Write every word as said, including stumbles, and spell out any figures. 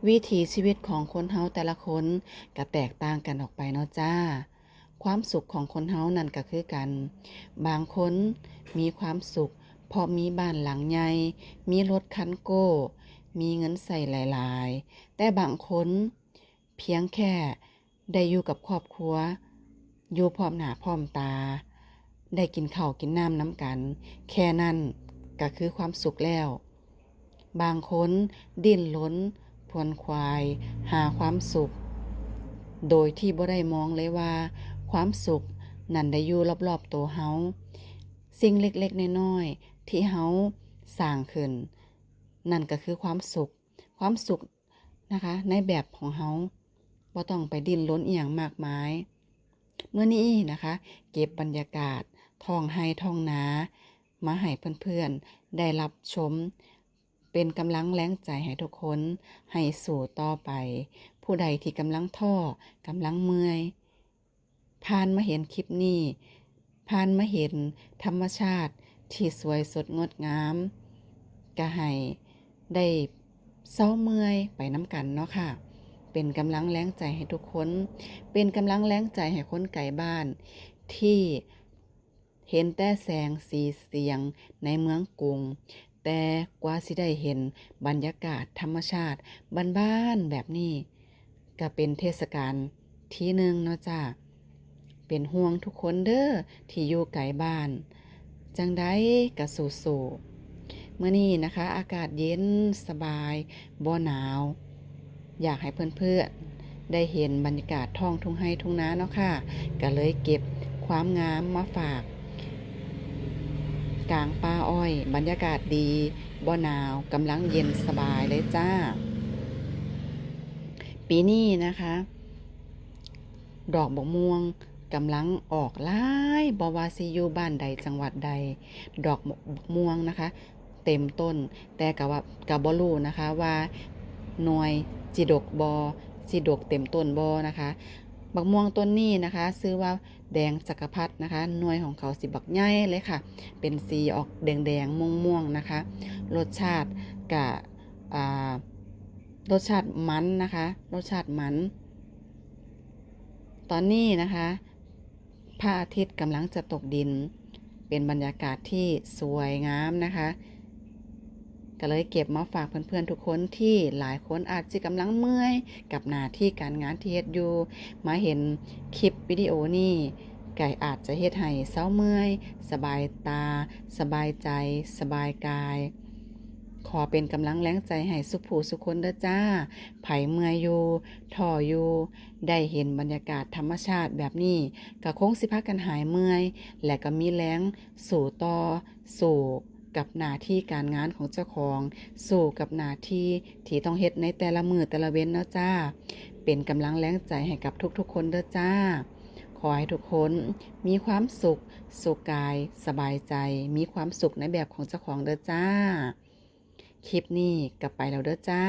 วิถีชีวิตของคนเฮาแต่ละคนก็แตกต่างกันออกไปเนาะจ้า ความสุขของคนเฮานั่นก็คือกัน บางคนมีความสุขเพราะมีบ้านหลังใหญ่ มีรถคันโก้ มีเงินใช้หลายๆ แต่บางคนเพียงแค่ได้อยู่กับครอบครัว อยู่พร้อมหน้าพร้อมตา ได้กินข้าวกินน้ำนำกัน แค่นั้นก็คือความสุขแล้ว บางคนดิ้นรนขวนขวายหาความสุข โดยที่บ่ได้มองเลยว่าความสุขนั่นได้อยู่รอบๆตัวเฮา สิ่งเล็กๆน้อยๆที่เฮาสร้างขึ้น นั่นก็คือความสุข ความสุขนะคะ ในแบบของเฮา บ่ต้องไปดิ้นรนอิหยังมากมาย มื้อนี้นะคะ เก็บบรรยากาศท้องไฮ่ท้องนา มาให้เพื่อนๆได้รับชม เป็นกำลังแรงใจให้ทุกคน ให้สู้ต่อไป ผู้ใดที่กำลังท้อกำลังเมื่อย ผ่านมาเห็นคลิปนี้ ผ่านมาเห็นธรรมชาติที่สวยสดงดงาม ก็ให้ได้เซาเมื่อยไปนำกันเนาะค่ะ เป็นกำลังแรงใจให้ทุกคน เป็นกำลังแรงใจให้คนไกลบ้าน ที่เห็นแต่แสงสีเสียงในเมืองกรุง แต่กว่าสิได้เห็นบรรยากาศธรรมชาติบ้านๆแบบนี้ ก็เป็นเทศกาลทีหนึ่งเนาะจ้า เป็นห่วงทุกคนเด้อที่อยู่ไกลบ้าน จั่งใดก็สู้ๆ มื้อนี้นะคะ อากาศเย็นสบาย บ่หนาว อยากให้เพื่อนๆได้เห็นบรรยากาศท้องทุ่งไฮ่ทุ่งนาเนาะค่ะ ก็เลยเก็บความงามมาฝาก กลางป่าอ้อย บรรยากาศดี บ่หนาว กำลังเย็นสบายเลยจ้า ปีนี้นะคะ ดอกบักม่วงกำลังออกหลาย บ่ว่าสิอยู่บ้านใดจังหวัดใด ดอกบักม่วงนะคะ เต็มต้น แต่ก็ว่า ก็บ่รู้นะคะว่าหน่วยสิดกบ่ สิดกเต็มต้นบ่นะคะ บักม่วงต้นนี้นะคะ ชื่อว่าแดงจักรพรรดินะคะ หน่วยของเขาสิบักใหญ่เลยค่ะ เป็นสีออกแดงๆม่วงๆนะคะ รสชาติกะ อ่า รสชาติมันนะคะ รสชาติมัน ตอนนี้นะคะ พระอาทิตย์กำลังจะตกดิน เป็นบรรยากาศที่สวยงามนะคะ ก็เลยเก็บมาฝากเพื่อนๆทุกคน ที่หลายคนอาจสิกำลังเมื่อยกับหน้าที่การงานที่เฮ็ดอยู่ มาเห็นคลิปวิดีโอนี้ ก็อาจจะเฮ็ดให้เซาเมื่อย สบายตา สบายใจ สบายกาย ขอเป็นกำลังแรงใจให้สุผู้สุคนเด้อจ้า ไผเมื่อยอยู่ ท้ออยู่ ได้เห็นบรรยากาศธรรมชาติแบบนี้ ก็คงสิพากันหายเมื่อย และก็มีแรงสู้ต่อ สู้กับหน้าที่การงานของเจ้าของ สู้กับหน้าที่ที่ต้องเฮ็ดในแต่ละมื้อแต่ละเว็นเนาะจ้า เป็นกำลังแรงใจให้กับทุกๆคนเด้อจ้า ขอให้ทุกคนมีความสุข สุขกาย สบายใจ มีความสุขในแบบของเจ้าของเด้อจ้า คลิปนี้ก็ไปแล้วเด้อจ้า